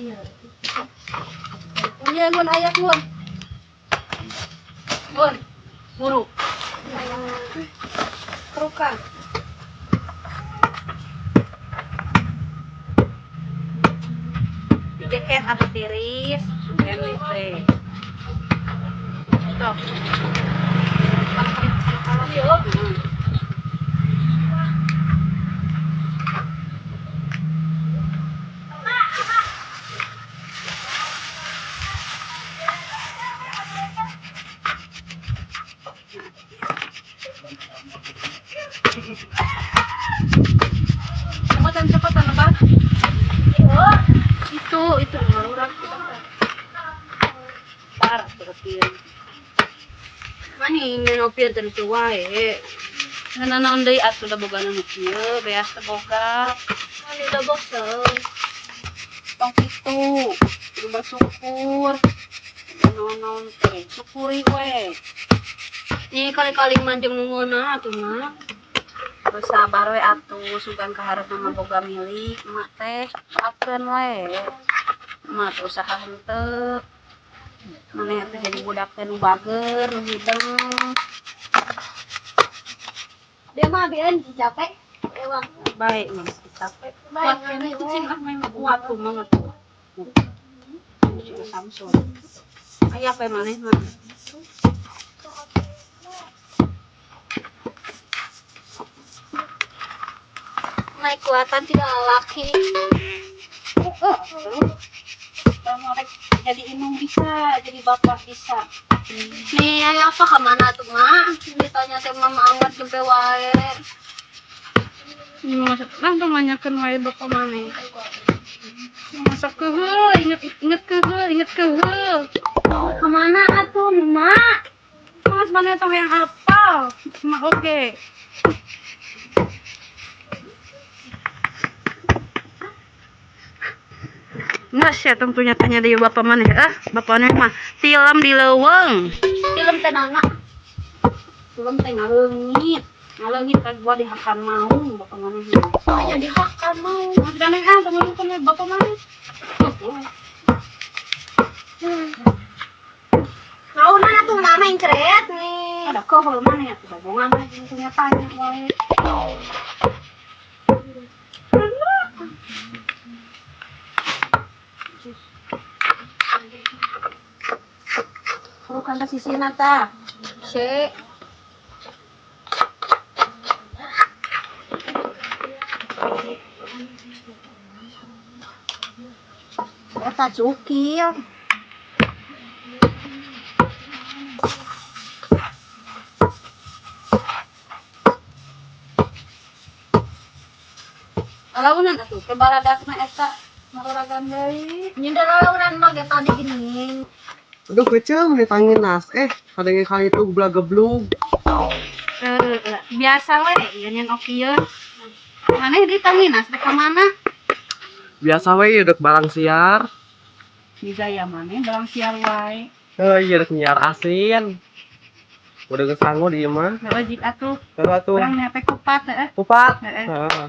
Dia. Iya, ngun ayak ngun. Ngun. Buru. Kerukan. Jaket atau tiris, ini teh. Tuh. Cepetan, cepetan, apa? Itu ngalurang. Parah tuh. Mana ini nopir tentu wae. Nah, naon deui atuh da boga nu kieu, beas teh boga. Mana udah bosen. Tong kitu, kudu bersyukur. Naon-naon teh, syukuri we. Ini kali-kali manjung nungguna atuh mah. Bersabar we atuh, sugan kaharepna mah boga milik, emak teh doakeun we. Emak teh usaha henteu. Maneh teh jadi budak teh nu bager, nu hideng. Dia mah biar capek. Ewang. Baik, mah capek. Baik, Kuat keneh cicing ah mah kuat tuh banget tuh. Cicing Samson. Aya apa maneh mah? Naik kuatan tidak laki. Jadi indung bisa, jadi bapak bisa. Nih, ayo apa kemana tuh mah? Ditanya teh mama amat jempe wae. Ini masak langsung nanyakeun wae bapak maneh. Masak keheul, inget inget keheul, inget keheul. Kemana atuh mama? Mas mana tong yang hafal? Mak oge. Nggak sih, tentunya tanya dari bapak mana ah, bapak mana mah tilem di leuweung. Film teh nana. Tilem teh ngaleungit. Ngaleungit teh gua dihakan mau bapak mana. Hanya dihakan mau. Mas gandeng ah, temen temen bapak mana. Naonan atuh mama yang ceret nih. Ada kok mana ya tuh bohongan lagi tentunya tanya wae. Bukan ke sisi nata. Si. Eta cukil. Launan atuh ke baradakna eta maroragan deui. Nyindir launan mah ge tadi gini. Aduh kecil nih tanginas. Kadang kali itu geblak geblug. Biasa we, ieu nyen okieun. Maneh di tanginas rek ka mana? Biasa we dek barang siar. Bisa ya maneh barang siar wae. Heuh, iya dek nyiar asin. Udah geus sangu di ieu mah. Wajib atuh. Heuh atuh. Urang nepe kupat heeh. Kupat. Heeh. Heeh.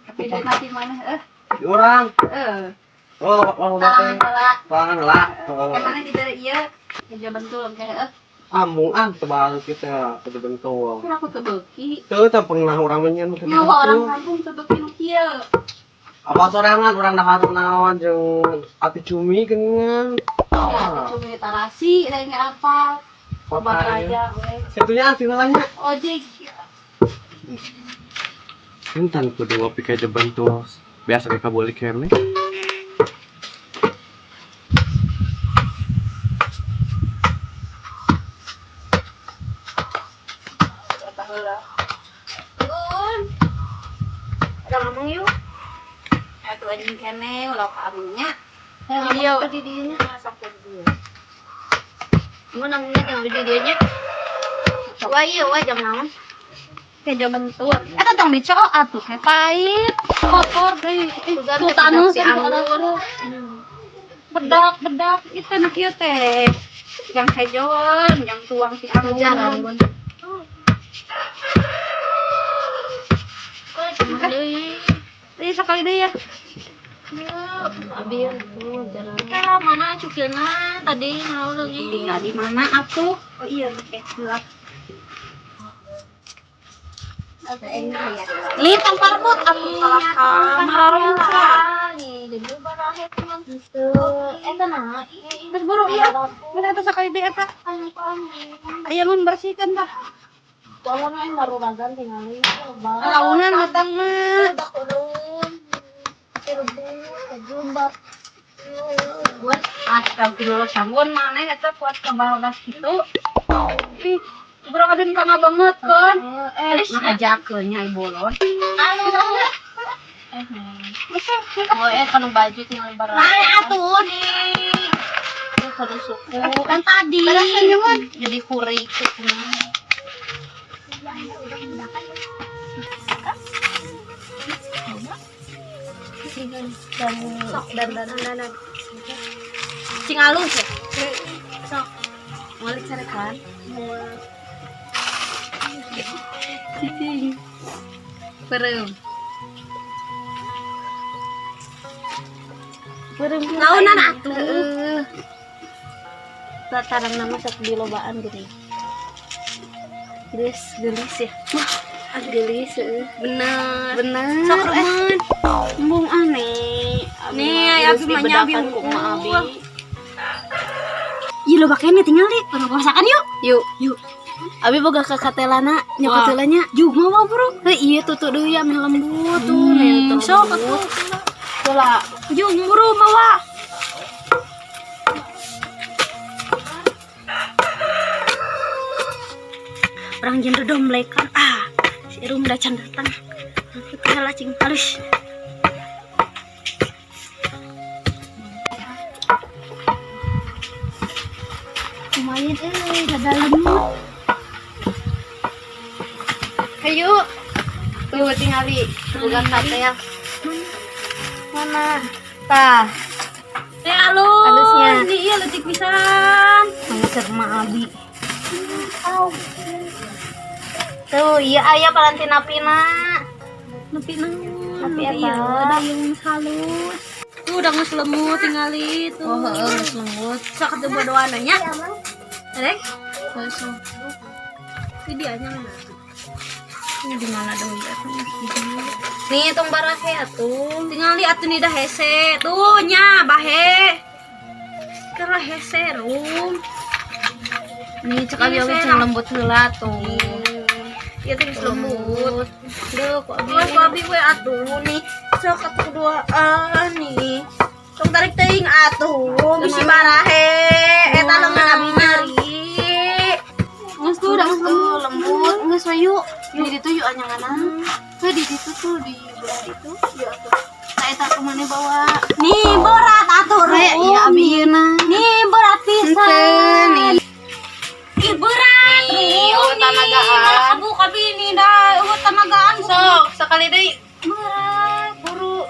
Tapi dek nanti maneh heuh. Di urang. Heeh. Oh, oh, Tangan heula. Tangan lah. Heeh. Kan maneh dibere ieu meja bentul engke heuh. Ambung ah tebal kita teu bentul. Kan aku teu beuki. Teu teh pernah urang mah nyen Nyawa orang kampung teu beuki nu kieu. Apa sorangan urang dahar naon jeung ati cumi geuningan. Ya, cumi tarasi lain apa. Obat aja we. Satunya ati heula nya. Ojek. Intan kudu ngopi ka bentul. Biasa ka boleh kene. Eta heula. Un. Ada ngomong yuk. Atuh anjing kene ulah ka amengnya. Iya, di dinya. Masak kudu. Mun namanya tinggal di dinya. Wah iya, wah jam naon? Kejo bentul. Eta tong dicok atuh ke pahit. Kotor deui. Sugan Tuh teh taneuh bedak si anggur. Bedak, bedak itu nu kieu teh. Yang hejoan, yang tuang si anggur. Jarang. Kok cuma deui. Ini sekali deh ya. Ya. Abi tuh jalan. Kita mana cukilna tadi naon lagi? Tinggal di mana atuh? Oh iya, oke. Gelap. Nih tampar bot atuh kalah kamar. Jadi barahe teman. Eta nah. Geus buru ieu. Geus eta sakali deui eta. Aya mun bersihkeun tah. Tolong aing maruragan tingali. Launan matang mah. Buat astagfirullah sanggun maneh eta kuat ka barodas kitu. Ih, urang aden kana banget kan. Ngajakeun nya bolon. Anu. Oh, kanu baju tinggal barang. Nah, atuh nih. Kanu suku. Kan tadi. Jadi kurik suku. Sok dan. Cing alus ya. Sok. Moal carekan. Cicing. Perem. Perem. Launan atuh. Lataran nama sok di lobaan gini. Geus gelis ya. Wah, gelis heeh. Bener. Bener. Sok remen. Embung aneh. Nih, abi mah nya abi kumaha abi. Ih, loba kene tinggal di masakan yuk. Yuk, Yuk. Abi boga ka katelana, nya katelanya. Jug mau bro. Heuh, iya tutu deui ame lembut tuh, nih tuh. Sok atuh. Lah, Jug bro mawa. Orang jender domblekan. Ah, si Rum dah can datang. Kita lah cing halus. Lumayan rada lembut. Hayu. Tuh tingali boga katel. Mana? Tah, Eh alus. Halusnya. Ini iya leutik pisan. mangser mah abi. Tuh, iya aya palanti napina. Nepi naon? Nepi eta. Iya, da yang halus. Tuh udah geus lembut tingali tuh. Oh, heeh, geus lembut. Sok atuh bodoana nya. Rek. Ini dia nya mana? Ini di mana dong? Nih, tong barahe atuh. Tingali atuh nih dah hese. Tuh nya bahe. Kera hese rum. Nih, cek abi abi cing lembut heula tuh. Ieu teh geus lembut. Duh, ku abi. Wah, ku abi we atuh nih. Sok atuh keduaan nih. Tong tarik teuing atuh, bisi barahe. Eta lengan abi nyeri. Geus tuh udah geus Tuh, lembut. Geus we yuk. Di ditu yuk anyanganan. Tuh di ditu tuh di belah itu. Yuk atuh. Tah eta ku maneh bawa. Nih berat atuh Re, iya abi yeuna. Nih berat pisan. Nih. Ih berat. Nih, Rum, oh, tanagaan. Malah kabuk abi nih dah, eueuh tanagaan. Sok, sekali deui Berat. buru.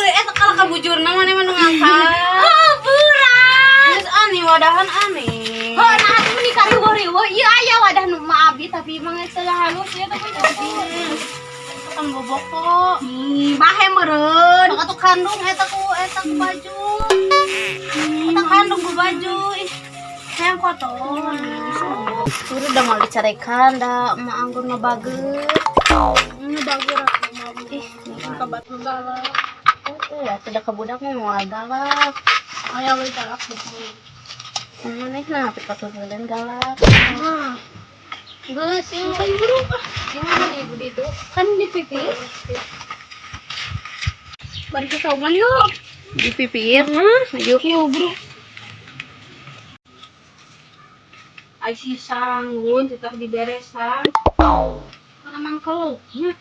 Eta kalah ka bujurna maneh mah nu ngangkat. Oh, berat. Geus aneh wadahan aneh. Oh, nah atuh meni kariweuh-riweuh. Ieu aya wadah nu mah abi tapi mah geus halus ya tapi Kan boboko. Nih, bahe meureun. Sok atuh kandung eta ku baju. Eta kandung ku baju. Ih, hayang kotor. Buru udah mau dicarekan da emak anggur mah bager. Ini bager atuh mah. Ih, Kabat galak. atuh da ka budak mah moal galak. Aya we galak bukan. Maneh nah pipatuheuleun galak. Nah, Geus ieu. ayo buru. Gimana nih ibu itu? Kan di pipir. Bari ke kauman yuk. Di pipir. Yuk, yuk bro. Ai si sanggun tetap diberesan. Mana mangkeluknya?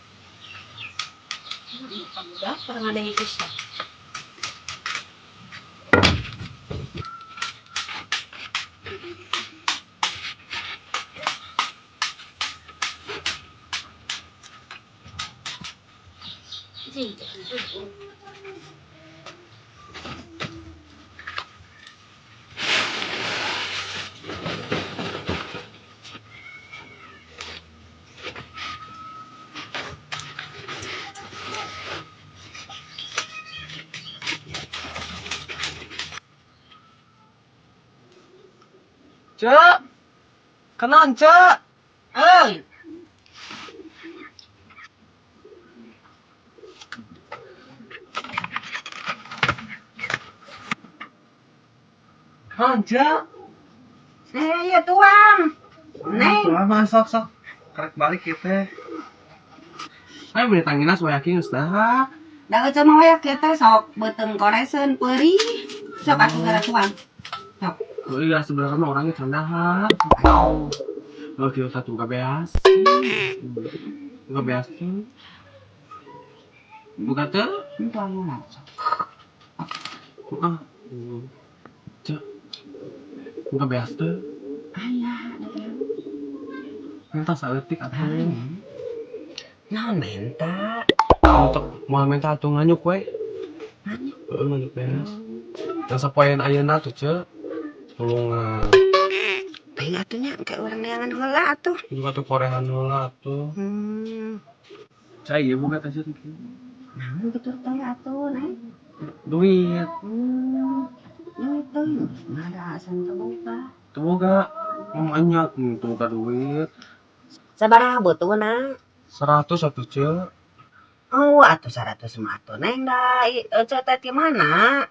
Udah pernah ada yang bisa. Cek. Kenaon, Cek? Euy. Naon, Cek? Eh, iya tuang. Neng. Tuang mah sok sok. Karek balik kieu teh. Ayo beli tangina supaya yakin geus dah. Da euceun mah wayak kieu teh sok beuteung koreseun peurih. Sok atuh gara tuang. Sok. Oh iya, sebenarnya mah orangnya cendah. Oh, kilo satu buka beas. Buka beas tuh. Buka tuh. Tuang lah. Sok. Ah. Cek. Buka beas tuh. Aya. Minta saeutik atuh. Naon menta? Untuk mau minta atuh nganyuk we. Nganyuk. Heeh, nganyuk beas. Yang sapoean ayeuna tuh, Cek. Tulungan. Teuing atuh nya ke urang neangan heula atuh. Juga tuh korean heula atuh. Cai ieu buka teh Cek. Naon kitu teh atuh, Neng? Duit. Duit teuing. Nada asan teu boga. Teu boga. Mamanya teu boga duit. Sabaraha butuhna? 100 atuh, Cek. Oh, atuh 100 mah atuh, Neng da. Ece teh ti mana?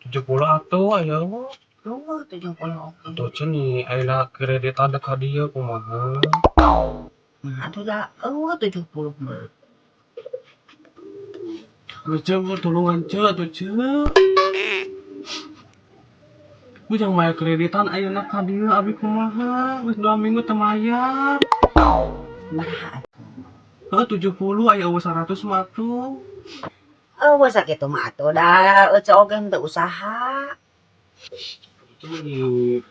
70 atuh aya mah. Oh, 70 oke. Atuh Cek nih ayeuna kreditan dek ka dieu kumaha? Nah, atuh da eueuh 70 mah. Atuh Cek, tulungan Cek atuh Cek. Bujang bayar kreditan ayeuna ka dieu abi kumaha? Geus 2 minggu teu mayar. Nah, Heuh 70 aya eueuh 100 mah atuh. Eueuh sakitu mah atuh da ece oge henteu usaha. Itu nih,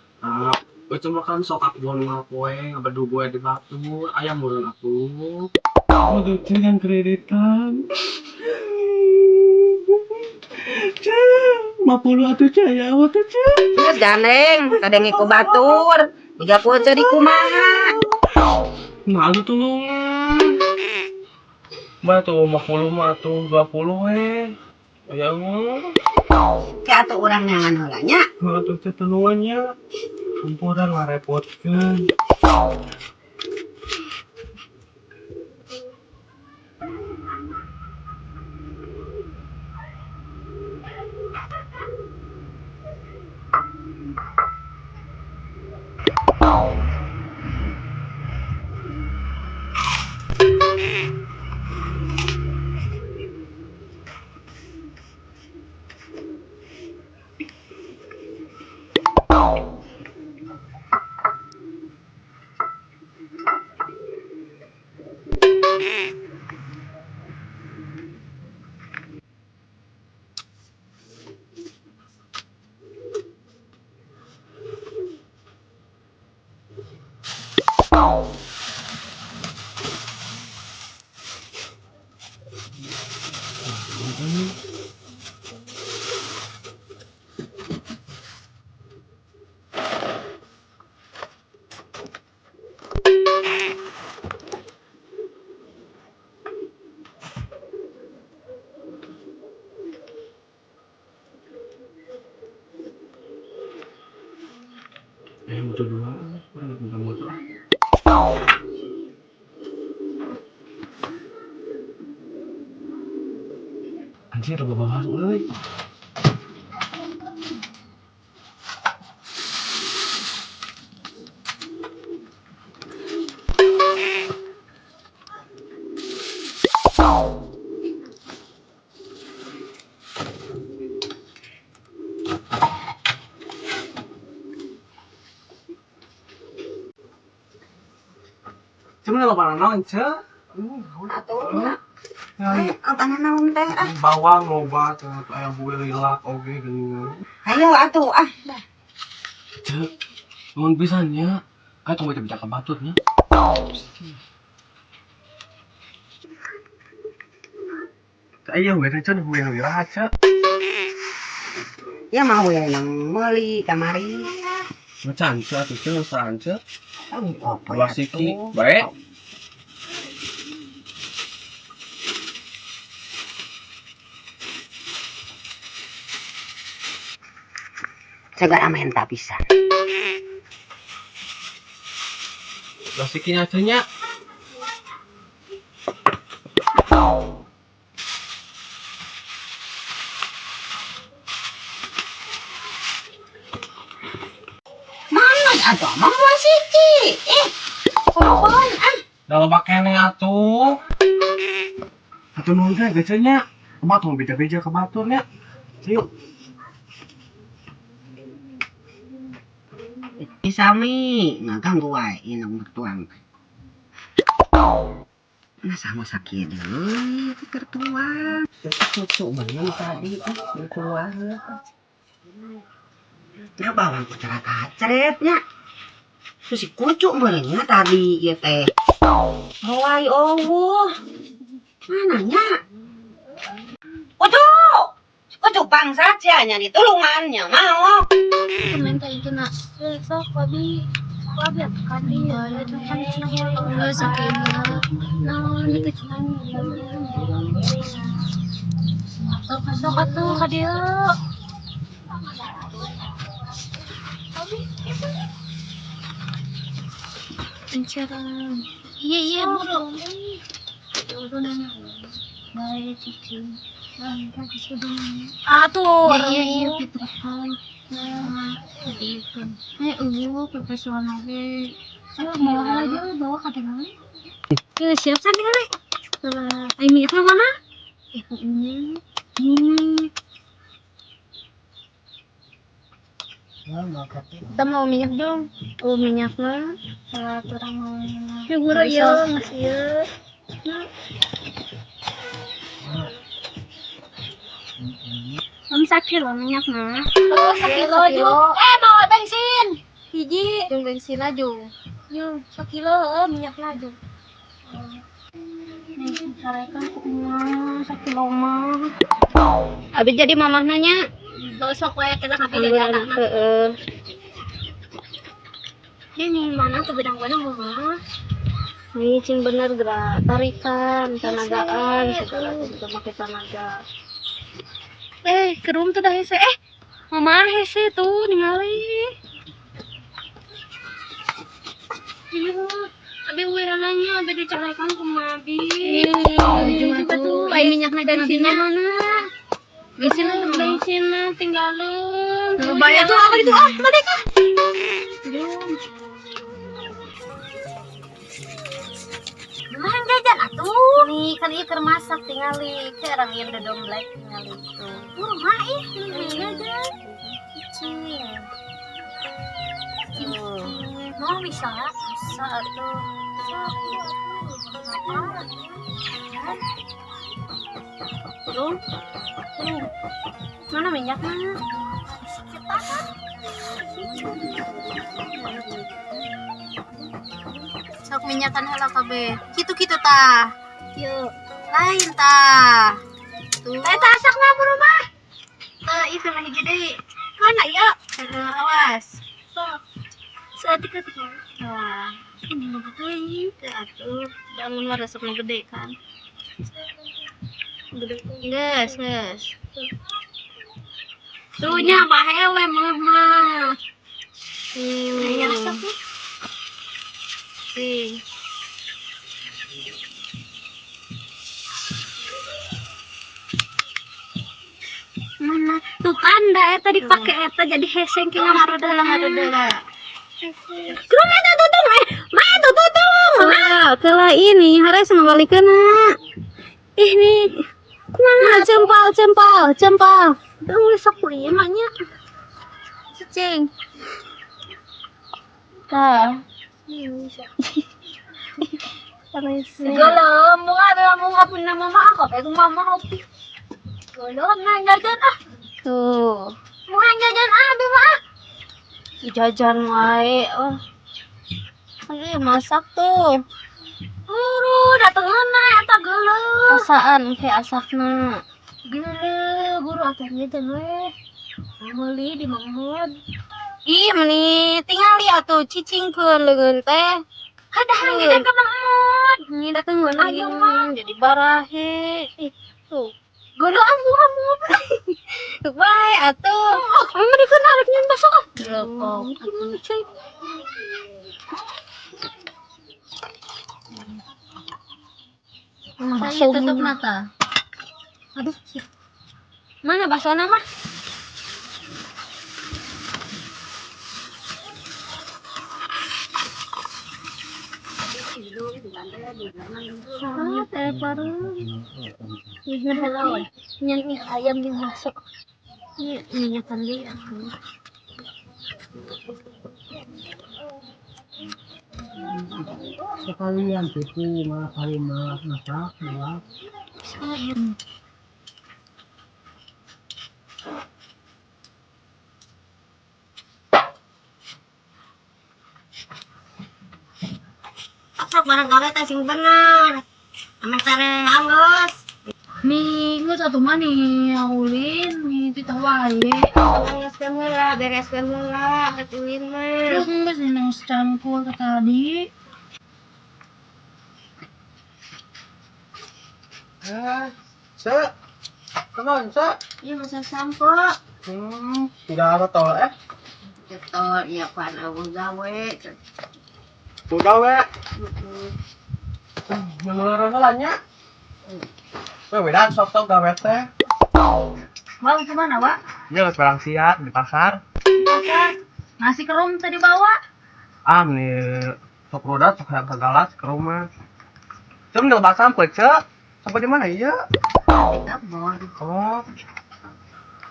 ece mah kan sok akbon ngapoe ngabedug we di batur, aya meureun atuh. Aduh, Cek yang kreditan. Cek, 50 atuh Cek, ya Allah tuh Cek. Geus gandeng, kadenge ku batur. Jiga ku ece di kumaha. Nah, atuh tulungan. Mah tuh 50 mah tuh 20 we. Ya Allah. Ke atuh urang neangan heula nya. Nah, atuh Cek tulungannya. Hampura ngarepotkeun. Motor dua, kurang minta motor. Anjir, loba bahas euy. Cuman loba naon, Cek? Naon atuh nya? Ya, Apa naon teh ah? Bawang loba teh aya buih lilak oge geuningan. Ayo atuh ah. Cek, nuhun pisan nya. Kayak tong baca ka batur nya. Aya we teh Cek huyang lila, Cek. Ya mah we nang meuli kamari. Macan Cek atuh Cek, saan Cek? Apa Dua siki, bae. Segala menta pisan. Basikin aja nya. Mana atuh amang moal siki? Eh, kumaha ah? Da loba keneh atuh. Atuh nuhun teh geus nya. Kumaha tong beja-beja ka batur nya. Yuk. Sami ngaganggu wae indung mertuang. Nah sama sakit deui keur tuang. Cucu beunang tadi keluar. Nya bawang ku cara kacret nya. Terus si kucu meureun tadi ieu teh. Mulai eueuh. Mana nya? Kucu! Kucu bangsat sia nya ditulungan nya mau. Minta itu nak. Sok abi. Abi kadi ya itu kan enggak sakit. Naon itu sok sok atuh ka dieu. Enceran. Iya iya buru. Baik cici. Atuh. Iya iya Eh, profesional oge. Ayo bawa aja, bawa ka tinggal. Oke, siap san tinggal. Ai minyakna mana? Eh, ini. Ini. Kita mau minyak dong. Oh, minyak mah. Kurang mau. Ya, guru ya, ngasih ya. Nah. Om sakilo minyak mah. Oh, sakilo juga. Eh, bawa bensin. Hiji. Jeung bensin aja. Yung, sakilo minyak laju. Nih, sarekan kumaha sakilo mah. Abi jadi mamah nanya. Besok we kita ngapi jajan. Heeh. Ini mana tuh bedang-bedang mama? Nih, cing bener gerak tarikan, tenagaan, segala juga pakai tenaga. Eh, kerum tuh dah hese. Eh, mama hese tuh ningali. Iya, abi werananya abi dicarekan kumaha abi. Iya, tuh, ai minyakna bensinnya mana? Bensinnya bensinnya tinggalin. Bayar tuh apa itu ah, mereka. Lumayan jajan atuh. Nih kan ieu keur masak tingali. Ke orang ieu udah domblek tingali tuh. Mah ih, jajan. Cicing. Tuh. Mau bisa? Bisa atuh. Belum? Belum. Mana minyaknya? Sok minyakan heula kabeh. Kitu-kitu tah. Kieu. Lain tah. Tuh. Eta asak mah buru mah. Tah ieu mah hiji deui. Mana ieu? Heeh, awas. Sok. Saeutik atuh. Wah, ini mah gede. Teu atuh. Da mun mah resep nu gede kan. Gede. Geus, geus. Tuh nya bahele mah. Nih, resep nih. Nih. Mana? Tuh kan da eta dipake eta jadi heseng ke ngarudeula ngarudeula. Kurang eta tutung eh, mah tuh tutung. Lah, kela ini hares ngabalikeun. Ih nih. Kumaha cempal cempal cempal. Tunggu sok ieu mah nya. Cicing. Tah. Golo, mukha na mukha pun na mama ako. Pero mama ko. Golo, nga jajan ah. Tuh. Mukha jajan ah, di ba? Jajan wae. Oh. Ay, masak tuh. Buru, dateng na eta gelo. Asaan kayak asakna. Gelo, guru atuh jajan we. Meuli di Mahmud. Ih, meni tingali atuh cicingkeun leungeun teh. Ada jajan ka Mahmud. Ini dateng ayo mah jadi barahe. Ih, tuh. Golo amu amu. Tuh bae atuh. Kamu mah dikeun arek nyen baso ah. Lepok. Bakso tutup mata. Aduh. Mana bakso mah? Ah, teh parung. Nyan ayam yang masuk. Ini minyakan dia. Sekalian tipu mah kali mah masak dua. Sok barang gawe teh sing bener. Ame sare anggeus. Minggu satu mah nih, ulin, nih titah wae. Anggeuskeun heula, bereskeun heula, rek ulin mah. Terus geus nang campur tadi. Eh, Se. Come on, Se. Iya masak sampo. Enggak apa tol eh. Cetot ya pan eueuh gawe. Udah we. Menurut nya. We beda sok sok gawe teh. Mau kemana, Wak? Ini harus barang siap di pasar. Pasar. Nasi kerum tadi bawa. Ah, nih sok roda sok yang kegalas ke rumah. Cem udah baksa sampai cek. Sampai di mana iya? Di kebon. Oh.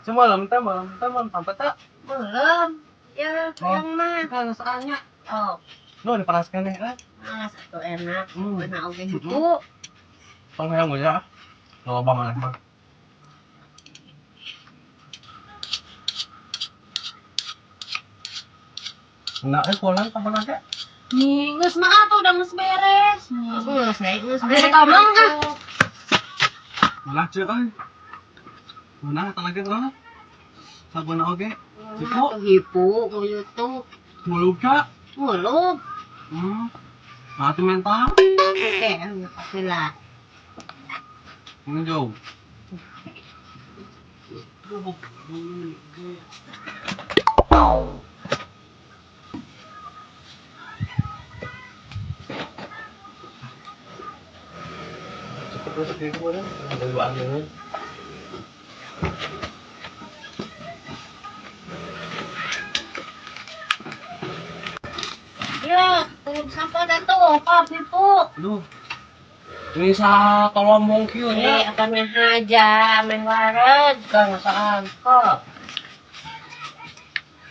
Cem malam teh malam sampai tak? Belum. Ya, Oh. yang mah. Kan soalnya. Oh, Lu dipanaskan nih, eh. malas atuh enak. Enak oge Hmm. Tong yang gue ya. Lo bang mah. Nah, pulang kapan aja? Nih, geus mah atuh udah geus beres. Nih. Geus we, geus Geus we. kamang ah. Mana cek euy. Mana tak lagi lah. Sabun oge. Cipu, Atuh hipu nguyut tuh. muluk cak. Muluk. Mati mental. Oke, heula. Ini jauh. Cepet terus kayak gimana? Ada dua angin. Ya, tunggu sampo dah tuh, Pak Pipu. Aduh. Ini sa tolong kieu Eh, nya. apa meh aja, meh wareg. Kang saan? Kok.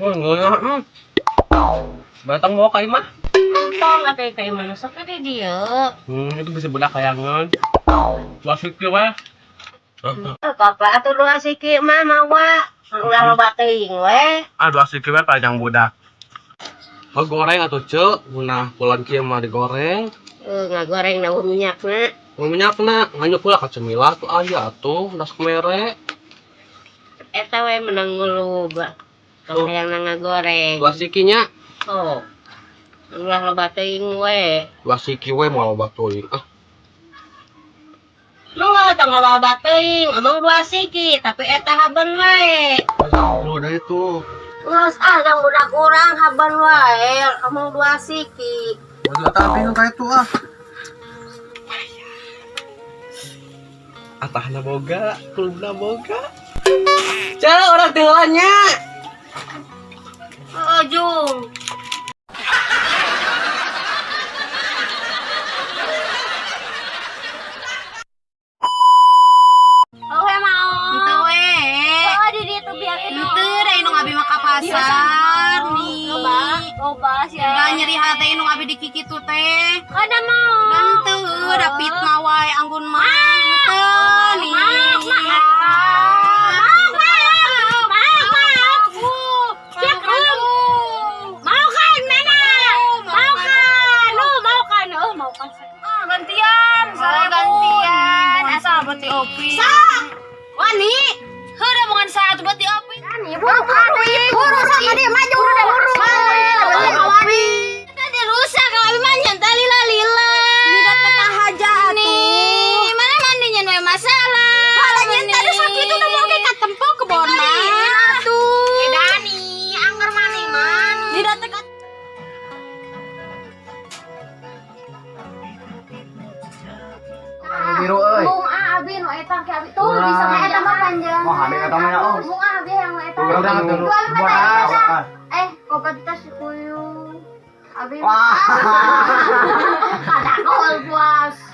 Oh, enggak. Batang mau kai mah. Tong atuh kayak mana sok di dieu. Itu bisa bedak kayangan. Wasik kieu weh. Eh, Bapak atuh dua siki mah mawa. Ulah loba teuing we. Ah, dua siki weh panjang budak. Oh, goreng atau cek, nah pulang kieu mah digoreng. Eh, ngagoreng na minyakna. Mau minyakna, nganyuk pula ka cemila tuh aya atuh, das mere. Eta we menang ngulub. Oh. Tong hayang ngagoreng. Dua sikinya, Oh. Ulah loba teuing we. dua siki we moal loba teuing. Ah, Lu tong loba teuing, emang dua siki, tapi eta haben we. lu udah itu. Geus ah, jang budak urang haben wae, emang dua siki. Waduh, tapi nu itu ah. Atahna boga, klubna boga. Cek orang tinggalannya. Oh, Jung. Oh, mau. Henteu we. Oh, di ditu biar Henteu da indung abi mah ka pasar nih. Loba, loba sih. Da nyeri hate indung abi di kikitu teh. Kada mau. Henteu da fitnah wae anggun mah. Henteu nih. Mak, mak, mak, mak, mak. Cek Mau kan mana? Mau kan? Oh, mau kan? Oh, mau kan. Gantian, Oh, gantian. Asal berarti opi. Wani. Heuh bukan satu berarti opi. Buru, buru, buru sama dia maju. Buru, buru. Tadi rusak kalau abi mah nyen teh lila lila. Ini dapat aja Nih, mana mandinya we masalah. Malah nyen tadi sakit udah mau Eta ke abi tuh bisa mah eta mah panjang. Wah, ada eta mah ya, oh. Bunga abi yang eta. Urang Tuh, tuh. abi mah Boras. eta. Eh, kopat tas si kuyung. Abi Wah. Padahal puasa.